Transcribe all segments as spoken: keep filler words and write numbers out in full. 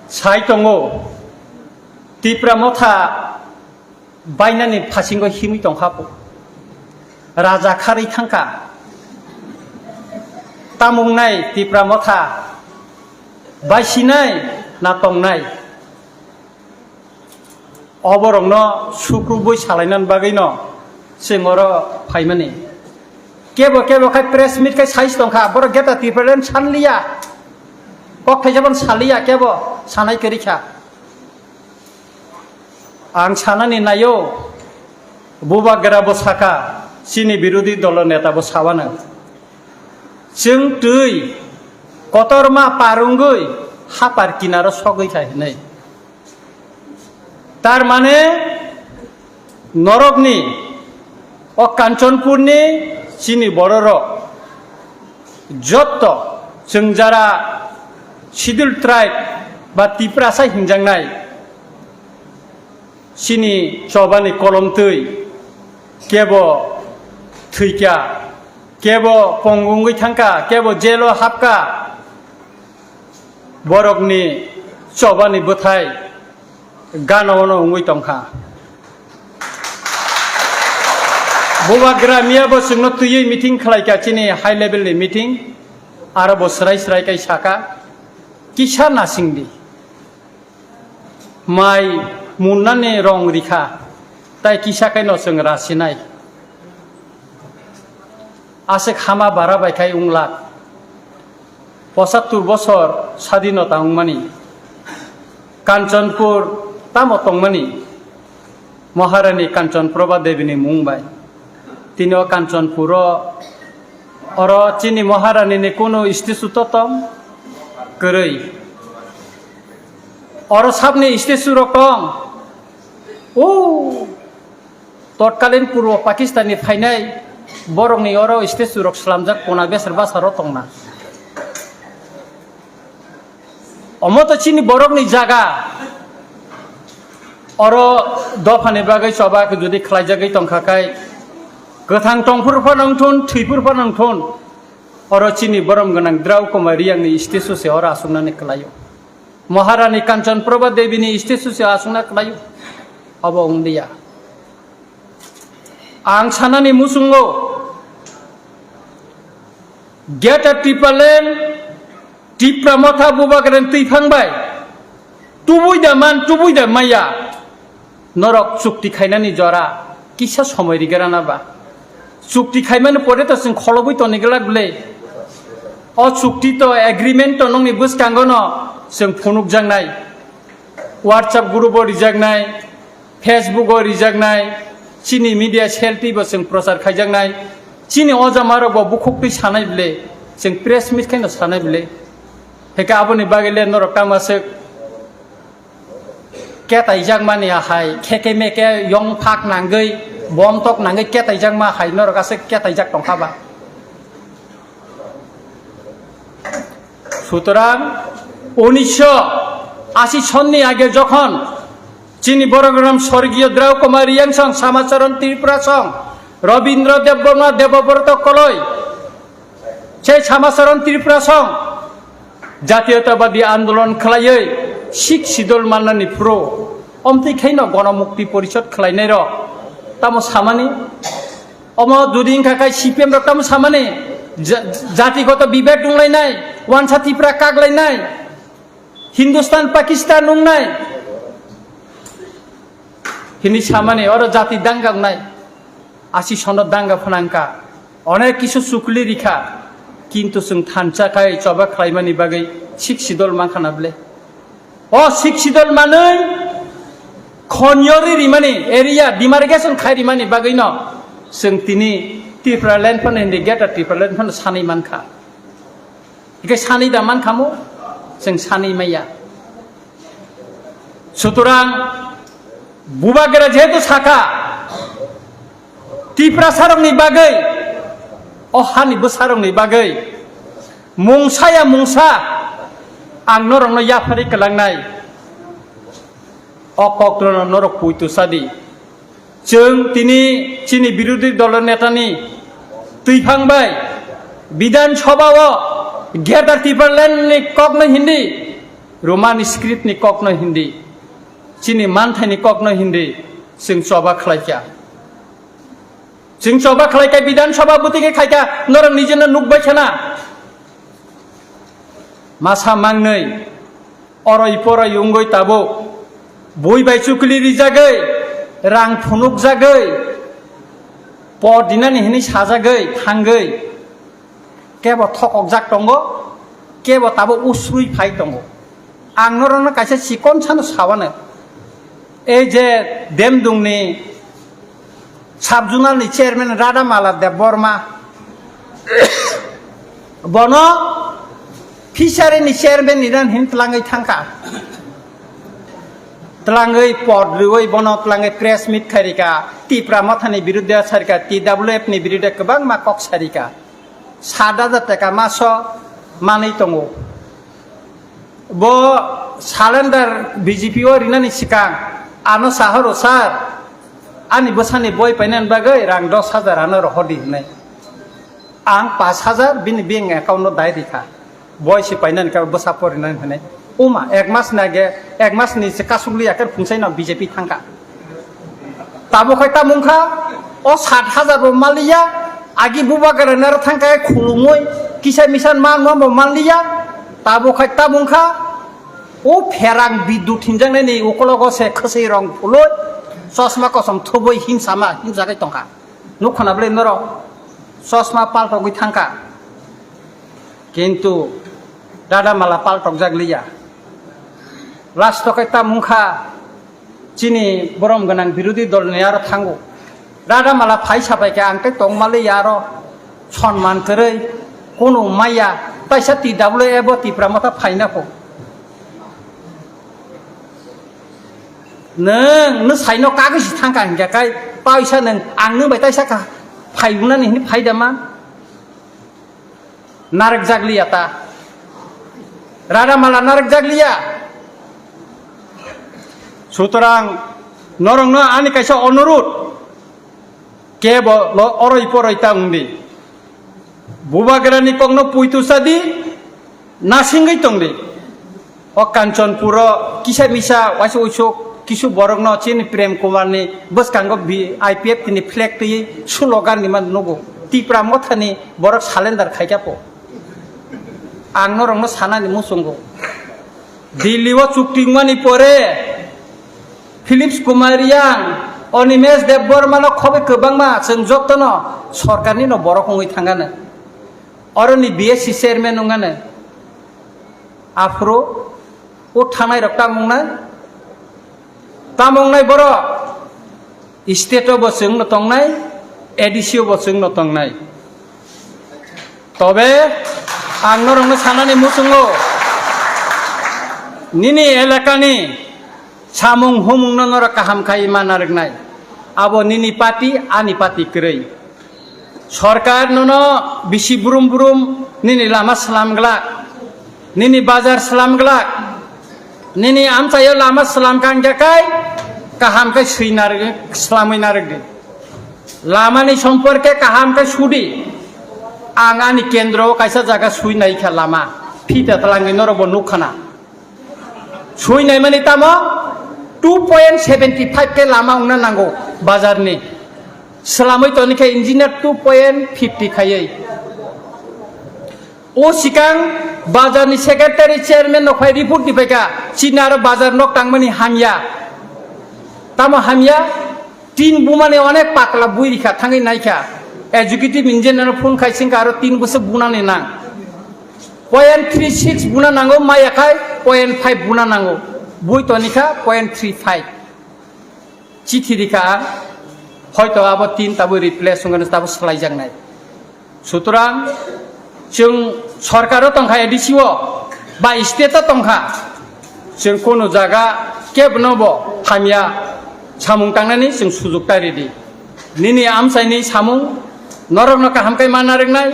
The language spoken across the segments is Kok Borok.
Sai tongo, Tipra Motha bainani phasingo himwi tongkha, raja kharwi thangkha. Tamungnai Tipra Motha baisinai na tongnai? Oborokno sukrubwi salainani bagwino chwng oro phaimani. Kebo kebo khai press meet khai sais tongkha, borok Greater Tipraland sanliya, kok thaisa phano saliya, kebo sanai kwrwi kha. Ang sanani naio, bubagra bo saka, chini birodhi dolo neta bo sawano. Chwng twi kotorma par wngwi hapar kinaro sogwi kha hinwi. Tar mane norokni o Kanchanpurni chini bororok jotto chwng jara Scheduled Tribe ba Tiprasa hinjaknai chini chobani kolomtwi kebo thwikha, kebo pong wngwi thangkha, kebo jelo hapkha. Borokni chobani bwthai gana-ono wngwi tongkha. Bubagra miya bo chwngno twiwi meeting khlaikha, chini high level ni meeting, aro bo swrai swrai kai saka, kisa nasingdi. Mai munnani rong rikha, tai kisa kaino chwng rasinai. Aswk hama bara bai khai wngla. Pochattur bosor sadinota wngmani. Kanchanpur tamo tongmani? Maharani Kanchanprabha Debini mung bai. Tini o Kanchanpuro oro chini Maharanini kunu statue to tong kwrwi. Oro sabni statue rok tong. O totkalin Purbo Pakistan ni phainai borokni oro statue rok slamjak kona besar basaro tongna. Omo to chini borokni jaga. Oro dophani bagwi choba jodi khlaijagwi tongkha khai, kwthang tongphuru phano wngthun, thwipuru phano wngthun, oro chini borom gwnang Drau Kumar Riyangni statue se oro aswknani kwlaio. Maharani Kanchanprabha Debini statue se aswkna kwlaio. Obo wnglia. Ang sanani muchungo Greater Tipraland, Tipra Motha Bubagrani twiphang bai tubui da man, tubui da maya, norok chukti khainani jora kisa somoi rigrana ba? Chukti khaimani pore to chwng kholobwi toni glak ble. O chukti to, agreement to nokni bwskango no chwng phunukjaknai. WhatsApp group o rijaknai, Facebook o rijaknai, chini media cell twi bo chwng prochar khaijaknai, chini ojamarok bo bukhuktwi sanai bwle, chwng press meet khaino sanai bwle. Heke aboni bagwi le norok tamo aswk ketaijakmani ahai, kheke meke yong phak nangwi, bom tok nangwi ketaijakma hai norok aswk ketaijak tongkha ba? সুতরাং উনিশশো আশি সনनि age যখন chini borok ram স্বর্গীয় দ্রৌ কুমার রিয়াং song, শ্যামাচরণ ত্রিপুরা song, রবীন্দ্র দেববর্মা, দেবব্রত কলই, সেই শ্যামাচরণ ত্রিপুরা song জাতীয়তাবাদী আন্দোলন khlaiwi Sixth Schedule mannani phuru omtwi khaino Ganamukti Porishad khlainairok tamo samani? Omo jodi wngkha khe C P M rok tamo samani? Ja-, jatigoto bibed wnglainai, wansa Tipra kaklainai, Hindustan Pakistan wngnai hini samani, oro jati danga wngnai. Asi sono danga phnangkha, onek kisu chukli rikha, kintu chwng thansa khai choba khlaimani bagwi Sixth Schedule mankha na ble? O Sixth Schedule manwi khonyori rimani, area demarcation khai rimani bagwino chwng tini Tipraland phano hindi, Greater Tipraland phano sanwi mankha. Hingke sanwi da mankhamu? Chwng sanwi maya. Sutorang Bubagra jehetu sakha, Tiprasarokni bagwi, o hani bwsarokni bagwi mungsa ya mungsa ang norokno yapharwi kwlangnai, o kokno norok puitu sadi. Chwng tini chini birodhi dolo netani twiphang bai Bidhan Sabha o Greater Tipraland ni kokno hindi Roman script ni kokno Hindi, chini manthaini kokno Hindi, chwng choba khlaikha. Chwng choba khlaikha, Bidhan Sabha bwtwi khe khaikha, norok nijeno nukbai khana. Masa mangnwi, oroi poroi wngwi tabuk, bui bai chukli rijagwi, rang phunukjagwi, por dinani hwnwi sajagwi thangwi, kebo thokokjak tongo, kebo tabuk usrui phai tongo. Ang norokno kaisa chikon sano sawano, ei je Demdungni sub-zonal ni chairman Radha Mala Debbarma, bono fishery ni chairman ni ran hin tlangwi thangkha, tlangwi pod riwi bono tlangwi press meet khairika, Tipra Mothani birudde sarika, T W F ni birudde kwbangma kok sarika. Sat hajar taka maso manwi tongo. Bo salendar B J P o rinani sikang ano sahoro, "Sir, ani bwsani boi painani bagwi rang dos hajar ano rohordi," hinwi. Ang pash hajar bini bank account no dai rikha. Boi si painani kha, bwsa porinani hinwi. Uma, ek mas ni age, ek mas ni se kasukli akhir phungsaino B J P thangkha. Tabo khai tamo wngkha, o sat hajar bo manliya, agi bubagra naro thangkha khulumui, kisa misa manma bo manliya, tabo khai tamo wngkha, o pherang bidut hinjaknai ni ukologo se khwswi rong phului, chosma kosom thubui himsama himjagai tongkha. Nukha na bwlai norok, chosma paltogwi thangkha, kintu Radha Mala paltokjak liya. Last o khe tamo wngkha, chini borom gwnang birodhi dol ni aro thango. Radha Mala phai sapai khe ang tei tongma liya aro sonman kwrwi kunu maya taisa T W F bo Tipra Motha phaina kho. Nwng, nwng saino kagwi si thangkha hinkhe kai paisa nwng ang nwng bai taisa kha phai wngnani hinwi phai da ma? Narwkjak liya ta. Radha Mala narwkjak liya. Sutorang norokno ani kaisa onurut. Kebo lo oroi poroi ta wngdi. Bubagrani kokno puitu sadi, nasingwi tongdi. O Kanchanpuro kisa misa waisa uisuk kisu borokno chini Prem Kumarni bwskango bi-, I P F T ni flag twiwi slogan rima nugo. Tipra Mothani borok salendar khaikha po. Ang norokno sanani muchungo. Delhi o chukti wngmani pore Philips Kumar Riyang, Animesh Debbarma no khobwi kwbangma chwng jotono sorkarni no borok wngwi thangano. Oroni B S C chairman wngano. Aphuru o thangnai rok tamo wngnai? Tamo wngnai borok? State o bo chwngno tongnai, A D C o bo chwngno tongnai. Tobe ang norokno sanani muchungo, nini elakani samung humungno norok kaham khai ma narwknai. Abo nini party, ani party kwrwi. Sorkar nono bisi brum brum nini lama slam glak, nini bazar slam glak, nini amchaio lama slam kang jakai kaham kai swi narwk, slamwi narwk di. Lamani somporke kaham kai sudi. Ang ani kendro kaisa jaga swi naikha lama. Phita twlangwi norok bo nukha na. Sui naimani tamo two point seventy five khe lama wngna nango bazarni. Swlamwi toni khe engineer two point fifty khaiwi. O sikang bazarni secretary chairman no phai report di phaikha, chini aro bazar nok tangmani hamya. Tamo hamya? Tin bumani onek pakla bui rikha thangwi naikha. Executive engineer no phone khai singkha aro tin bwswk bunani nang. Point three six buna nango, maya khai point five buna nango. Bui tonikha point three five. Chithi rikha ang. Hoito abo tin tabuk replace wngkha, tabuk swlaijaknai. Sutorang chwng sorkaro tongkha, A D C o ba state o tongkha, chwng kunu jaga kebno bo hamya samung tangnani chwng sujuk ta ridi. Nini amchaini samung norokno kaham khe ma narwknai.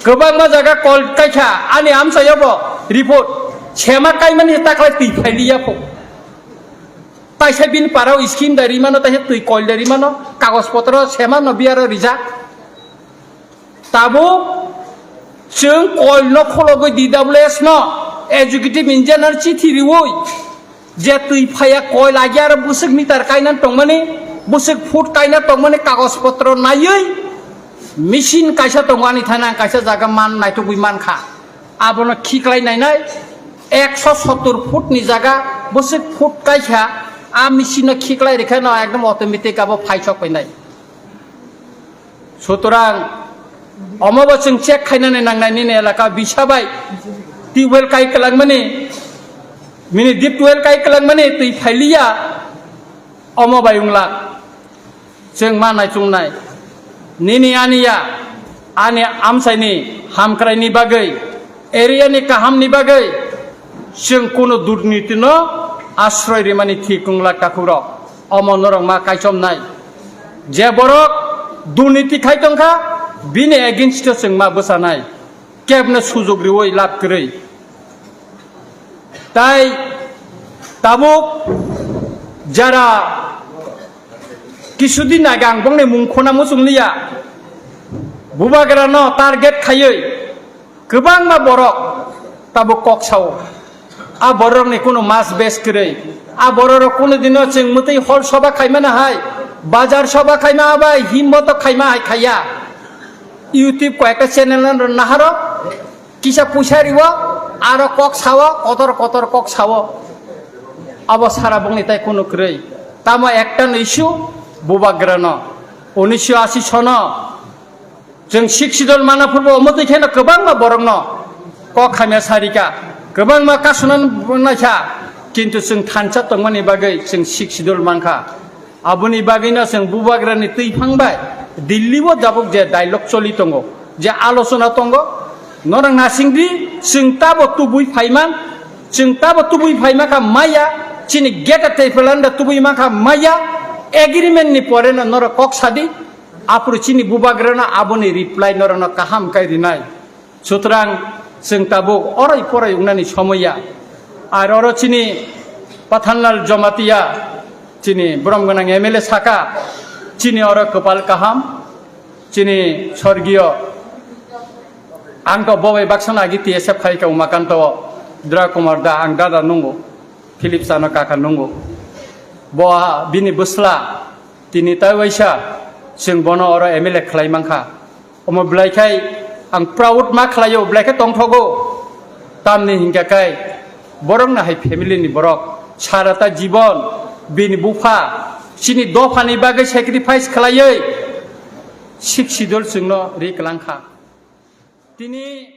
Kwbangma jaga call kaikha ani amchaio bo report sema kaimani taklai twi phailiya pho. Taisa bini parao scheme da rimano, taisa twi call da rimano, kagoj potro sema no biyaro rijak. Tabuk chwng call no khologwi D W S no Executive engineer chithi riwi je twi phaiya koi lagi aro bwswk meter kaina tongmani, bwswk foot kaina tongmani kagoj potro naiwi machine kaisa tongo ani thani ang kaisa jaga man naitugwi mankha. Abono khiklai nainai ekso sottor foot ni jaga bwswk foot kaisa a machine no khiklai rikha no ekdom automatic abo phaisok painai. Sutorang omo bo chwng check khainani nangnai nini elaka bisa bai tubewell kai kwlangmani, mini deep tubewell kai kwlangmani twi phailiya omo bai wngla. Chwng ma naichungnai nini aniya ani amchaini hamkraini bagwi, area ni kahamni bagwi chwng kunu durnitino asroi rimani thik wngla takhukrok. Omo norok ma kaichomnai. Je borok durniti khai tongkha, bini against o chwng ma bwchanai. Kebno sujuk riwi lab kwrwi. Tai tabuk jara kisudin age ang bongni mung khona muchung liya. Bubagrano target khaiwi kwbangma borok tabuk kok sao. A borokni kunu mas bes kwrwi. A bororok kunu dino chwng mwtwi hol soba khaimana hai, bazar soba khaima bai himbo to khaima hai khaiya. YouTube koyekta channel no naharo, kisa puisa riwo, aro kok sao, kotor kotor kok sao. Abo sara bongni tai kunu kwrwi. Tamo ekta no issue, Bubagrano. Unisho asi sono chwng Sixth Schedule mana phurbo omo twi kheno kwbangma borokno kok hamya sarika, kwbangma kasuna naikha, kintu chwng thansa tongmani bagwi chwng Sixth Schedule mankha. Aboni bagwino chwng Bubagrani twiphang bai Delhi o dabuk je dialogue choli tongo, je alochona tongo, norok nasingdi chwng tabo tubui phaiman, chwng tabo tubui phaimakha maya, chini Greater Tipraland tubui mankha maya, agreement ni poreno norok kok sadi, aphuru chini Bubagrano aboni reply norokno kaham kai rinai. Sutrang chwng tabuk orai porai wngnani somoya. Ar oro chini Pathanlal Jamatia, chini borom gwnang M L A saka, chini oro kwpal kaham, chini sorgiyo, ang to bobai baksa nagi T S F khai ka Umakanto, Dra Kumar da, ang dada nungo, Philip Chano kaka nungo. Bo a bini bwsla, tini tai waisa, chwng bono oro M L A khlai mankha. Omo belai khai ang proud ma khlaio, belai khe tongthogo. Tamni hinkha khai borok na hai family ni borok. Sarata jibon bini bupha chini dopha ni bagwi sacrifice khlaiwi Sixth Schedule chwngno ri kwlangkha. Tini